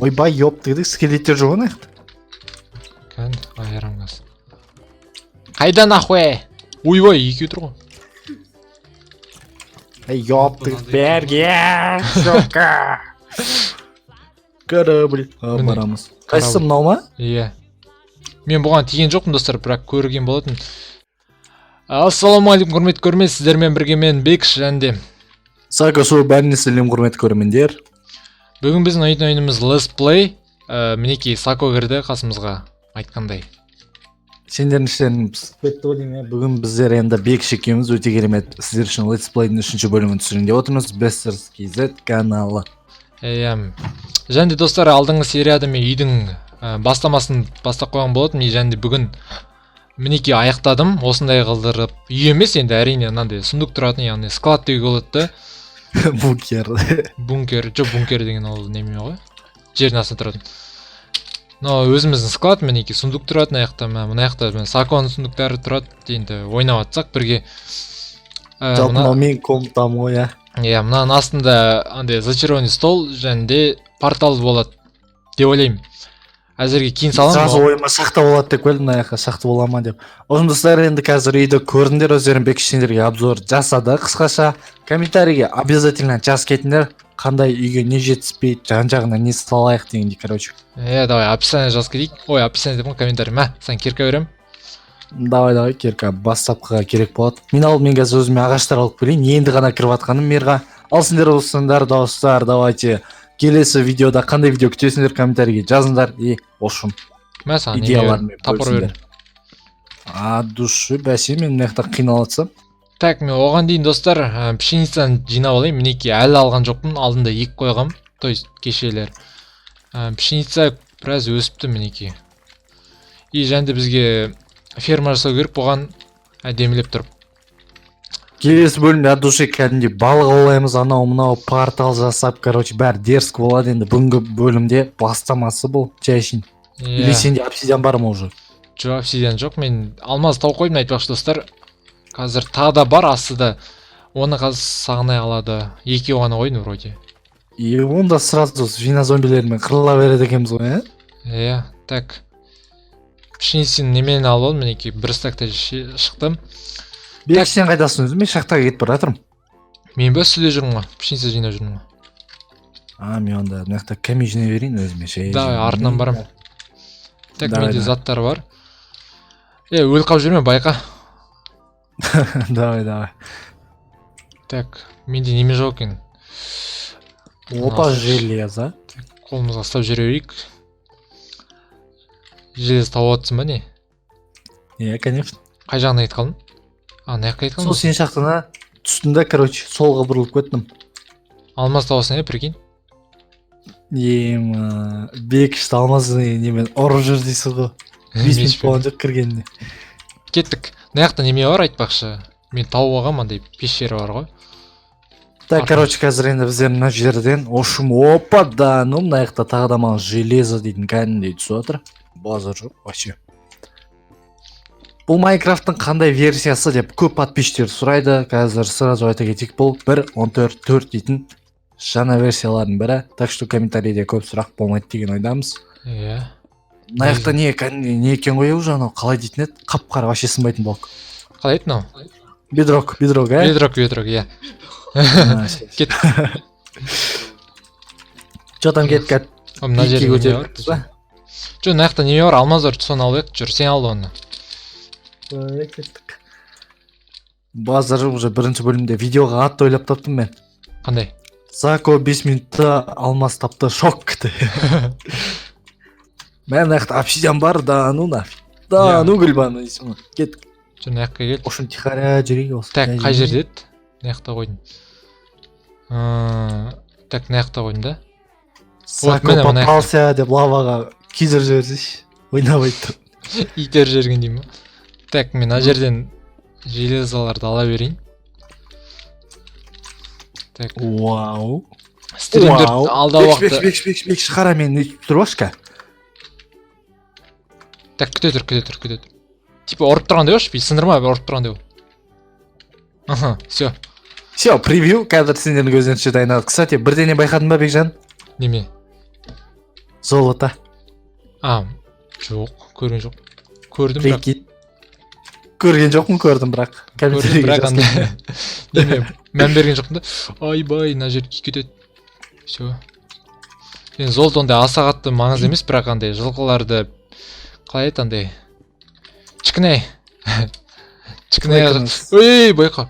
Ойбай, ёп, дедік, скелеттер жоқ ана жақта. Кән, айырам қазір. Қайда нахуй? Ойбай, екеу тұр ғой. Ей, ёп, дедік, берге, сука. Корабль. А, Міне. барамыз. Қайсысы, мынау ма? Иә. Мен бұған тиген жоқпын, достар, бірақ көрген болатын. Ассалаумағалейкум, құрметті көрермен, сіздермен бірге мен, Бекіш, және де Сака Шоу, бәріне сәлем, құрметті көрермендер. Бүгін біздің ойнайтын ойынымыз Let's Play. Мінекей, Сако кірді қасымызға, айтқандай. Сендердің іштерің пысып кетті ғой деймін, иә. Бүгін біздер енді Бекіш екеуміз өте керемет сіздер үшін Let's Play'дің үшінші бөлімін түсірейін деп отырмыз. Besters KZ каналы. Иә. Және де, достар, алдыңғы серияда мен үйдің бастамасын бастап қойған болатынмын. И және де бүгін, мінекей, аяқтадым. Осындай қылдырып. Үй емес енді, әрине, мынандай сундук тұратын, яғни склад деуге болады да. Бункер. Бункер, жоқ, бункер деген ол неме ғой? Жердің астында тұратын. Но өзіміздің склад, мінекей, сундук тұрады мына жақта, мына мына жақта міне Саконың сундуктары тұрады. Енді ойнап жатсақ бірге. Жалпы мынау менің комнатам ғой, иә. Иә, мынаның астында андай зачарованный стол және де портал болады деп ойлаймын. Әзірге кейін саламын. Сразу ойыма шахта болады деп келдім, мына жаққа шахта бола ма деп. В общем, достар, енді қазір үйді көрдіңдер өздерің, Бекіш сендерге обзор жасады қысқаша. Комментарийге обязательно жазып кетіңдер, қандай үйге не жетіспейді, жан жағына не салайық дегендей, короче. Иә, давай описание жазып кетейік. Ой, описание деп қой, комментарий. Мә, саған кирка беремін. Давай, давай, кирка бастапқыға керек болады. Мен алып, мен қазір өзіме ағаштар алып келейін, енді ғана кіріп жатқаным мирға. Ал сендер болсаңдар, достар, давайте келесі видеода қандай видео күтесіңдер, комментарийге жазыңдар и в общем Мә, саған неме идеялармен беремін, топор бөлісіңдер. беремін. От души, бәсе, мен мына жақта қиналып жатсам. Так, мен оған дейін, достар, пшеницаны жинап алайын. Мінекей, әлі алған жоқпын, алдында егіп қойғам, то есть кешелер. Пшеница біраз өсіпті, мінекей. И және де бізге ферма жасау керек бұған әдемілеп тұрып. Келесі бөлімде от души кәдімгідей балық аулаймыз, анау мынау портал жасап, короче, бәрі дерзко болады. Енді бүгінгі бөлімде бастамасы бұл жай әшейін. Или сенде обсидиан бар ма уже? Жоқ, обсидиан жоқ. Мен алмаз тауып қойдым, айтпақшы, достар. Қазір тағы да бар астыда, оны қазір Сағынай алады. Екеу ғана қойдым вроде. И онда сразу свинозомбилермен қырыла береді екенбіз ғой, иә. Иә. Так, пшеницаны немен алып алдым, мінекей, бір стактай шықты. Бек, сен қайдасың өзі? Мен шахтаға кетіп бара жатырмын. Мен бе, үстіде жүрмін ғой, пшеница жинап жүрмін ғой. А, мен онда мына жақта камень жинай берейін өзіме ше. Давай, артынан барамын. Так, Давай, менде давай. заттар бар. Е, өліп қалып жүрме, байқа. Давай, давай. Так, менде неме жоқ екен. Опа, железо. Қолымызға ұстап жүре берейік. Железо тауып жатрсың ба, не? Иә, конечно. Қай жағына кетіп қалдың? А, мына жаққа кетіп Сол қалдың. сен шахтана түстім да, короче, солға бұрылып кеттім. Алмаз табасың, иә, прикинь. Ема, Бекішті алмаз немен ұрып жүр дейсің ғой, 5 минут Мешпен. болған жоқ кіргеніне. Кеттік. Мына жақта неме бар, айтпақшы, мен тауып алғанмын, андай пещера бар ғой. Так. Артын. Короче, қазір енді біздер мына жерден, в общем, опа да, ну мына жақта тағы да маған железо дейтін кәдімгідей түсіп жатыр, базар жоқ вообще. Бұл Майнкрафттың қандай версиясы деп көп подписчиктер сұрайды. Қазір сразу айта кетейік, бұл 1.14.4 дейтін жаңа версиялардың бірі, так что комментарийде көп сұрақ болмайды деген ойдамыз. Иә. Мына жақта не, кәдімгідей не екен ғой уже, анау қалай дейтін еді, қап қара вообще сынбайтын блок? Қалай еді мынау? Бедрок, бедрок, ә. Бедрок, бедрок, иә. А, всё. Кеттік. Че там, кеттік. О, мына жерде Биікке неме бар? көтеріліппіз ба? Жоқ, мына жақта неме бар, алмаз бар, соны алайық. Жүр, сен ал оны. Ой, кеттік. Базар, уже бірінші бөлімде видеоға ат ойлап таптым мен. Қандай? «Зако 5 минутта алмаз тапты, шок» Мә, мына жақта обсидиан бар да, ну нафиг да. Иә. Ну гүлбану дейсің ғой, кеттік. Жүр, мына жаққа кел. В общем, тихаря жүрейік осы. Так, қай жерде еді? Мына жақта қойдым. Так, мына жақта қойдым да. Сако Міне, мына жақта. Попался деп лаваға күйдіріп жіберсейші, ойнап айтты. Итеріп жіберген деймін ба? Так, мен мына жерден железоларды ала берейін. Так. Вау. Стримдер Вау. алдағы Бекш, бекш, уақытта. Бекш, Бекш, Бекш, қара, мен өйтіп тұрып ка. Так, күте тұр, күте тұр, күте тұр. Типа ұрып тұрғандай болшы, бүйтіп сындырма, ұрып тұрғандай бол. Аха, все. Все, превью қазір сендердің көздеріңше дайындалды. Кстати, бірдеңе байқадың ба, Бекжан? Неме? Золото. А, жоқ, көрген жоқ. Көрдім, бірақ. Прикинь. Көрген жоқпын, көрдім бірақ. Көрдім, Комментарийге бірақ жазып андай кетіңдер. неме, мән берген жоқпын да. Айбай, мына жер күйіп кетеді. Все. Енді золото ондай аса қатты маңызды емес, бірақ андай жылқыларды қалай еді андай, чікінай чікінай. Ей, байқа,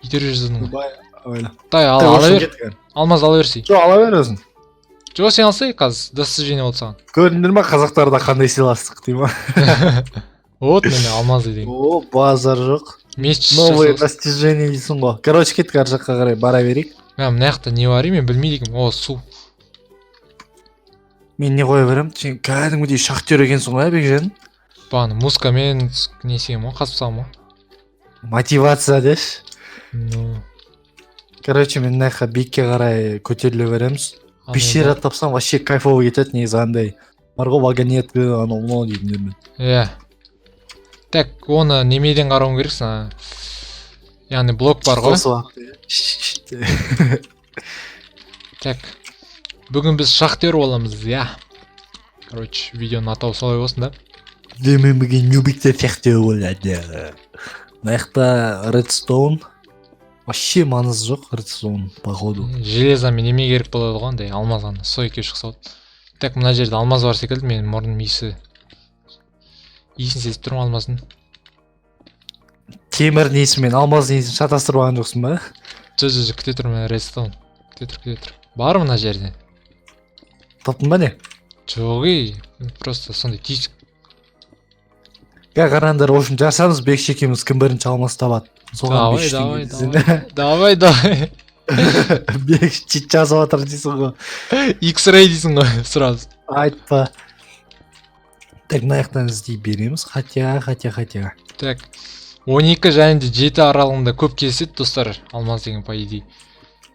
итере жаздадың ғой. Ойбай, ойла. Дай, ал, Так, ала в общем, бер. кеттік. Алмаз ала берсей. Жоқ, ала бер өзің. Жоқ, сен алсай, қазір достижение болды саған. Көрдіңдер ма, қазақтарда қандай сыйластық дей ма? Вот міне, алмаз деген. О, базар жоқ. Меч. Новые достижения дейсің ғой. Короче, кеттік, ар жаққа қарай бара берейік. Мә, мына жақта не бар, мен білмейді екенмін. О, су. Мен не қоя беремін? Сен кәдімгідей шахтер екенсің ғой, ә, Бекжан? Бағана музыкамен не істегенмін ғой, қазып тастағанмын ғой. Мотивация деші. Ну. Короче, мен мына жаққа биікке қарай көтеріле береміз. Андай. Пещера тапсам, вообще кайфово кетеді негізі, андай бар ғой, вагонетка, анау мынау дейтіндермен. Иә, так, оны немеден қарауың керексің, ана, яғни блок бар ғой. Қосып алып, иә. Так, бүгін біз шахтер боламыз, иә. Короче, видеоның атауы солай болсын да. Мен бүгін нубиктер шахтер болады. Мына жақта редстоун, вообще маңызы жоқ редстоун, походу. Железомен неме керек болады ғой, андай алмаз ғана, сол екеуі шықса болды. Так, мына жерде алмаз бар секілді, менің мұрным иісі, иісін сезіп тұрмын алмаздың. Темір несімен алмаз несін шатастырып алған жоқсың ба? Жоқ, күте тұр, мына редстоун, күте тұр, күте тұр, бар мына жерде. Таптың ба, не? Жоқ, ей, просто сондай түйсік. Ка, қараңдар, в общем, жарысамыз Бекш екеуміз, кім бірінші алмаз табады, соған Давай. 500 Давай. теңге десең. Давай, давай. Бекш чит жазып жатыр дейсің ғой. X-ray дейсің ғой сразу. Айтпа. Так, мына жақтан іздей береміз, хотя, хотя, хотя. Так, 12 және де 7 аралығында көп кездеседі, достар, алмаз деген, по идее,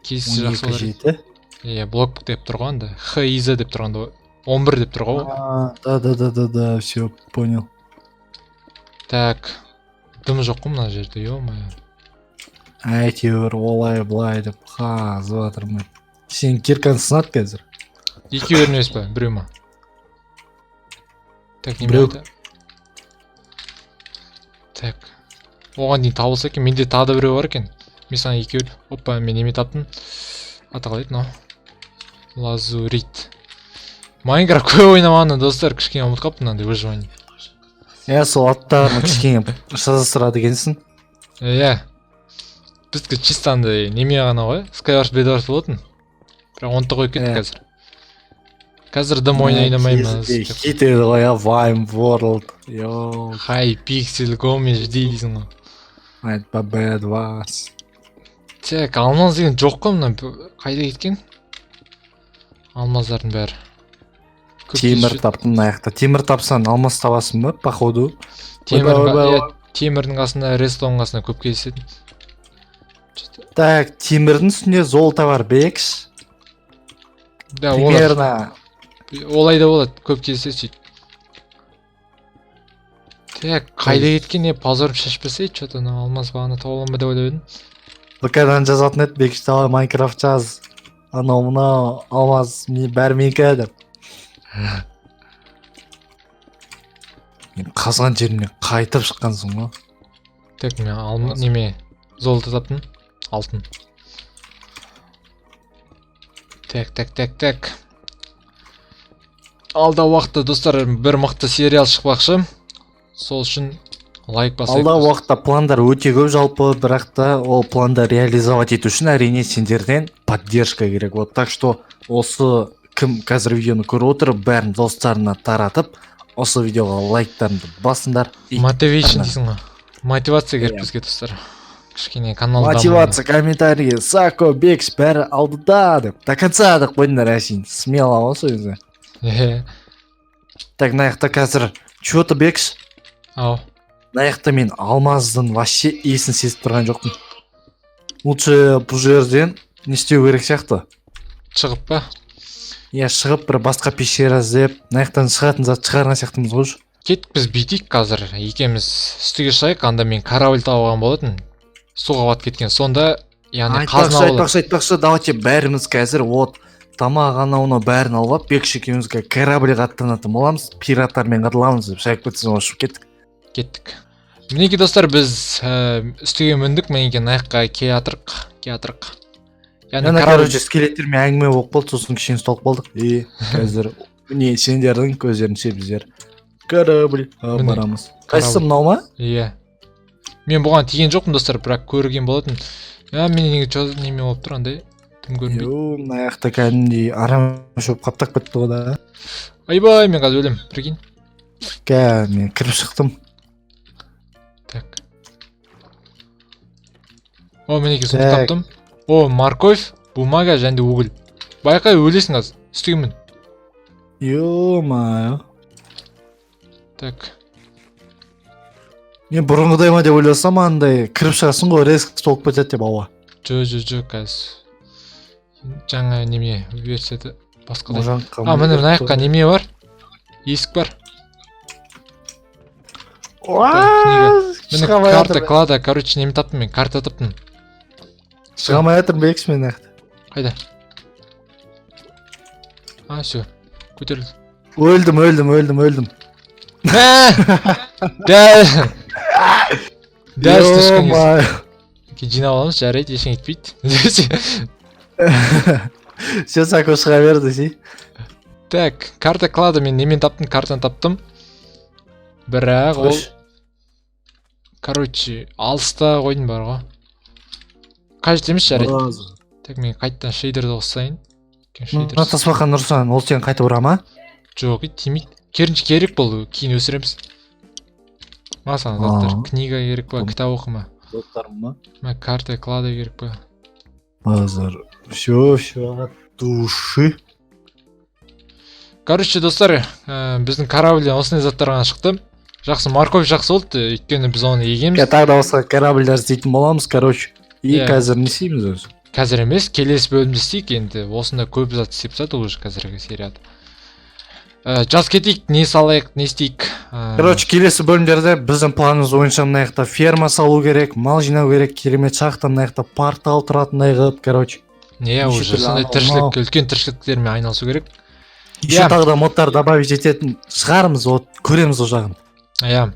кездессе он жақсы екі болар еді. Жеті. Иә, блок деп тұр ғой анда, х и з деп тұрғанда, 11 деп тұр ғой. А, да, да, да, да, да, все, понял. Так, дым жоқ қой мына жерде, е мое. Әйтеуір олай былай деп қазып жатырмын. Сен киркаң сынады қазір. Екеуі емес па, біреу ма? Так, неме Біреу. айтады? Так, оған дейін табылса екен. Менде тағы да біреу бар екен, мен саған екеу. Опа, мен неме таптым, аты қалай еді мынау, лазурит. Майнкрафт көп ойнамағаннан, достар, кішкене ұмытып қалыппын мынандай выживание. Иә, сол аттарын кішкене шатастырады екенсің. Иә, біздікі чисто андай неме ғана ғой, Skywars, Bedwars болатын, бірақ оны да қойып кеттік. Қазір дым ойнамаймыз. Кезінде хит еді ғой, иә, Вайн World, йоу. Хайпиксель, Гоме, жди дейсің ғой. Айтпа, Bedwars. Так, алмаз деген жоқ қой мына, қайда кеткен алмаздардың бәрі? Көп Темір кездеседі. таптым мына жақта. Темір тапсаң, алмаз табасың ба, походу? Темірдің Ойбай, ойбай. Иә, темірдің қасында, редстоун қасында көп кездеседі. Так, темірдің үстінде золото бар, Бекш. Да, олар Примерно. Олай да болады, көп кездеседі сөйтіп. Так, қайда кеткен, не, позорым шашпаса, че то мына алмаз бағана таба аламын ба деп ойлап едім. ВК-дан жазатын еді Бекш: «Давай, Майнкрафт жаз, анау мынау алмаз бәрі менікі», — деп. Мен қазған жерімнен қайтып шыққансың ғой. Так, мен алма, неме, золото таптым, алтын. Так, так, так, так, алда уақытта, достар, бір мықты сериал шықпақшы, сол үшін лайк басайық. Алдағы уақытта пландар өте көп жалпы, бірақ та ол планды реализовать ету үшін, әрине, сендерден поддержка керек. Вот, так что осы кім қазір видеоны көріп отыр, бәрін достарына таратып, осы видеоға лайктарыңды басыңдар и Motivation Ана. дейсің ғой, мотивация керек Иә. бізге, достар, кішкене канал дамуына. Мотивация, комментарий, Сако, Бекш, бәрі алдыда деп, до конца деп қойдыңдар, әшейін смело ғой сол кезде. Иә. Так, мына жақта қазір че то, Бекш, Ау. Мына жақта мен алмаздың вообще иісін сезіп тұрған жоқпын. Лучше бұл жерден не істеу керек сияқты? Шығып па? Иә, шығып, бір басқа пещера іздеп, мына жақтан шығатын зат шығарған сияқтымыз ғой уже. Кеттік, біз бүйтейік, қазір екеуміз үстіге шығайық. Анда мен корабль тауып алған болатын, суға батып кеткен, сонда, яғни Айтпақшы, қазына болады. айтпақшы, айтпақшы, давайте бәріміз қазір вот Тамақ, анау мынау бәрін алып алып, Бекіш екеумізге корабльға аттанатын боламыз, пираттармен қырыламыз деп шайып кетсін, ұшып кеттік. Кеттік. Мінекей, достар, біз үстіге міндік, мінекей, мына жаққа келатырық, келатырық. Яғни Ана корабль. Короче, скелеттермен әңгіме болып қалды, сосын кішкене ұсталып қалдық. И қазір міне, сендердің көздерінше біздер корабль Міне, барамыз. Қайсысы, мынау ма? Иә, мен бұған тиген жоқпын, достар, бірақ көрген болатын. А мен неге неме болып тұр андай, дым көрінбейді. Йоу, мына жақта кәдімгідей арам шөп қаптап кетті ғой да. Ойбай, мен қазір өлемін, прикинь. Кә, мен кіріп шықтым. Так, о, мінекей, сундук. Так. Таптым. О, морковь, бумага және де уголь. Байқай, өлесің қазір, үстіге мін. Ё-моё. Так. Мен бұрынғыдай ма деп ойласам, андай кіріп шығасың ғой, резко толып кетеді деп ауа. Жо, жо, жо, қазір жаңа неме, версияда басқадай. Можанқа. А, міне, мына жаққа неме бар, есік бар. Книга. Міне, Шыға алмай карта жатырмын. Клада, короче, неме таптым мен, карта таптым. Шыға алмай жатырмын, Бекіш, мен мына жақта. Қайда? А, все, көтеріл. Өлдім, өлдім, өлдім, өлдім. Мә! Дәл дәл үстіне шыққан кез. Ё-моё. Окей, жинап аламыз, жарайды, ештеңе етпейді. Все, Сако шыға бер десей. Так, карта клада. Мен немен таптым, картаны таптым, бірақ ол, короче, алыста қойдым бар ғой, қажет емес, жарайды. Так, мен қайтадан шейдерді қосайын. Өйткені Мына шейдер тасбақаны ұрсаң, ол сені қайтып ұра ма? Жоқ, тимейді, керісінше, керек бұл, кейін өсіреміз. Ма саған заттар? Аа. Книга керек па? Кітап оқыма. Заттарым ма? Мә, карта клада керек па? Базар. Все, все, от души. Короче, достар, біздің корабльден осындай заттар ғана шықты. Жақсы, морковь жақсы болды, өйткені біз оны егеміз. Тағы да басқа корабльдер істейтін боламыз, короче. И Иә. Қазір не істейміз өзі? Қазір емес, келесі бөлімде істейік. Енді осында көп зат істеп тастадық уже қазіргі серияда. Жаз кетейік, не салайық, не істейік? Короче, келесі бөлімдерде біздің планымыз бойынша мына жақта ферма салу керек, мал жинау керек, керемет шахта, мына жақта портал тұратындай қылып, короче. Иә, неше уже түрлі сондай анау, тіршілік, мынау. Үлкен тіршіліктермен айналысу керек. Еще Иә. тағы да модтар добавить ететін шығармыз, вот көреміз ол жағын. Иә,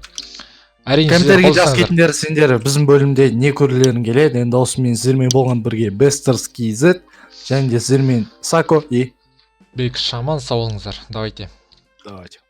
әрине, сіздер Комментарийге жазып қолдасаңыздар. кетіңдер, сендер біздің бөлімде не көргілерің келеді. Енді осымен сіздермен болған бірге Бестерс KZ және де сіздермен Сако и Бек Шаман, сау болыңыздар, давайте. Давайте.